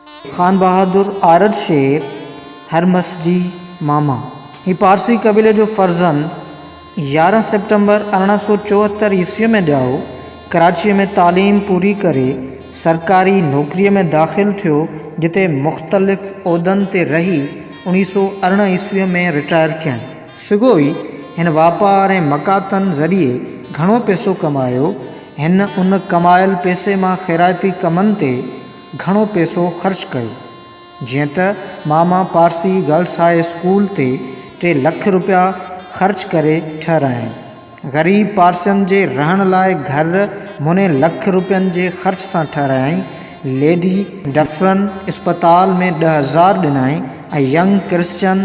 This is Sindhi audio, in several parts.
خانبهادر آرد شير هرمسجي ماما، هي پارسي قبيلي جو فرزند 11 سيپٽمبر 1874 عيسويء ۾ ڄائو. ڪراچيء ۾ تعليم پوري ڪري سرڪاري نوڪريء ۾ داخل ٿيو، جتي مختلف عهدن تي رهي 1918 عيسويء ۾ رٽائر ڪيائين. سگهو ئي هن واپار ۽ مقاطن ذريعي گهڻو پئسو ڪمايو. هن ان ڪمايل پئسي مان خيراتي ڪمن تي گهڻو پئسو خرچ ڪيو. جيئن ته ماما پارسي گرلس هاء اسڪول تي 3 لک روپيا خرچ ڪري ٺهرايائين. غريب پارسين جي رهڻ لاء گهر مني لک روپين جي خرچ سان ٺهرايائين. ليڊي ڊفرن اسپتال ۾ 10,000 ڏنائين ۽ ينگ ڪرسچن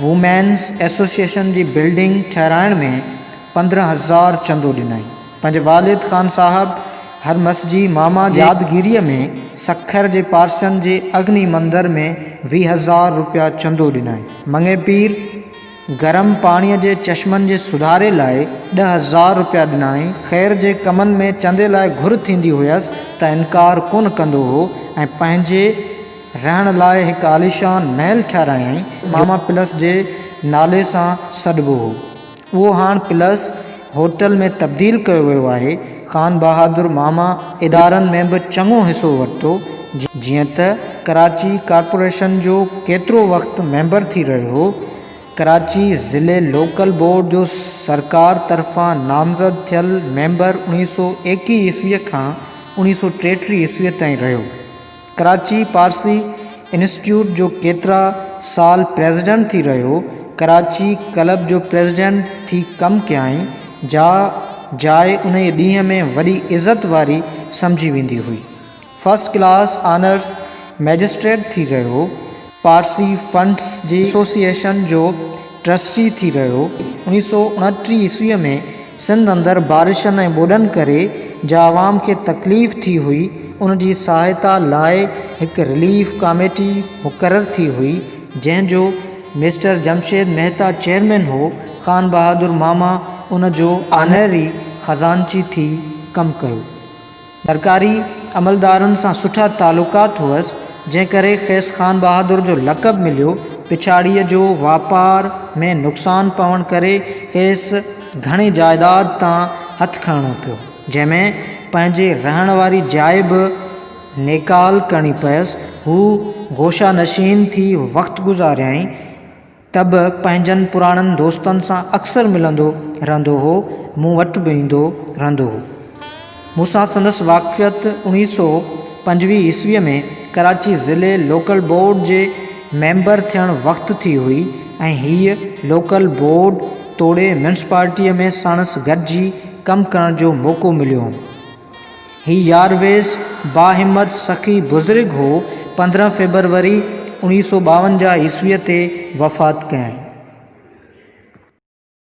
وومينس ايسوسيئيشن جي بلڊنگ ٺهرائڻ ۾ 15,000 چندو ڏنائين. پنهنجي والد خان صاحب هرمسجي ماما جي يادگيريء ۾ سکر جي پارسين جي اگني مندر ۾ 20,000 روپيا چندو ڏنائين. مڱي پير گرم پاڻيء جي چشمن جي سڌاري لاء 10,000 روپيا ڏنائين. خير جي ڪمن ۾ چندي لاء گهر ٿيندي هيس ته انڪار ڪونه ڪندو هو ۽ پنهنجي رهڻ لاء هڪ عاليشان محل ٺهرايائين. ماما پلس جي نالي سان سڏبو هو. اهو هاڻ پلس هوٽل ۾ تبديل ڪيو ويو آهي. خان بهادر ماما ادارن ۾ به چڱو حصو ورتو. جيئن ته ڪراچي ڪارپوريشن جو ڪيترو وقت ميمبر ٿي رهيو هو. ڪراچي ضلعي لوڪل بورڊ جو سرڪار طرفان نامزد ٿيل ميمبر 1921 عيسويء کان 1933 عيسويء تائين رهيو. ڪراچي پارسي انسٽيٽيوٽ جو ڪيترا سال پريزيڊنٽ ٿي رهيو. ڪراچي ڪلب جو پريزيڊنٽ ٿي ڪم ڪيائين، جا جاء انهيء ڏينهن ۾ وڏي عزت واري سمجهي ويندي هئي. فرسٽ ڪلاس آنرس مئجسٽريٽ ٿي رهيو. پارسي فنڊس جي ايسوسيئيشن جو ٽرسٽي ٿي رهيو. 1929 عيسويء ۾ سنڌ اندر بارشن ۽ ٻوڏن ڪري جا عوام کي تڪليف ٿي هئي، ان جي سهائتا لاء هڪ رليف ڪاميٽي مقرر ٿي هئي، جنهن جو مسٽر جمشيد مهتا چيئرمين هو. خانبهادر ماما ان جو آنرري خزانچي ٿي ڪم ڪيو. سرڪاري عملدارن سان سٺا تعلقات هئس، جنهن ڪري کيس خان بهادر جو لقب مليو. پڇاڙيء جو واپار ۾ نقصان پوڻ ڪري کيس گهڻي جائداد تان هٿ کڻڻو پيو، جنهن ۾ پنهنجي رهڻ واري جاء به نيڪال ڪرڻي پيس. هو گوشه نشين ٿي وقت گذاريائين. ته به پنهنجن پراڻن دوستن سان اڪثر ملندو رهندو هو، مون وٽ به ايندو رهندو هو. مون سان سندس واقفيت 1925 عيسويء ۾ ڪراچي ضلعي لوڪل بورڊ جي ميمبر ٿيڻ وقت ٿي هئي ۽ هيء لوڪل بورڊ توڙي ميونسپالٽيء ۾ ساڻس گڏجي ڪم ڪرڻ جو موقعو مليو هوم. هي يارويس باهمت سخي بزرگ هو. 15 فيبروري 1952 عيسويء تي وفات ڪيائين.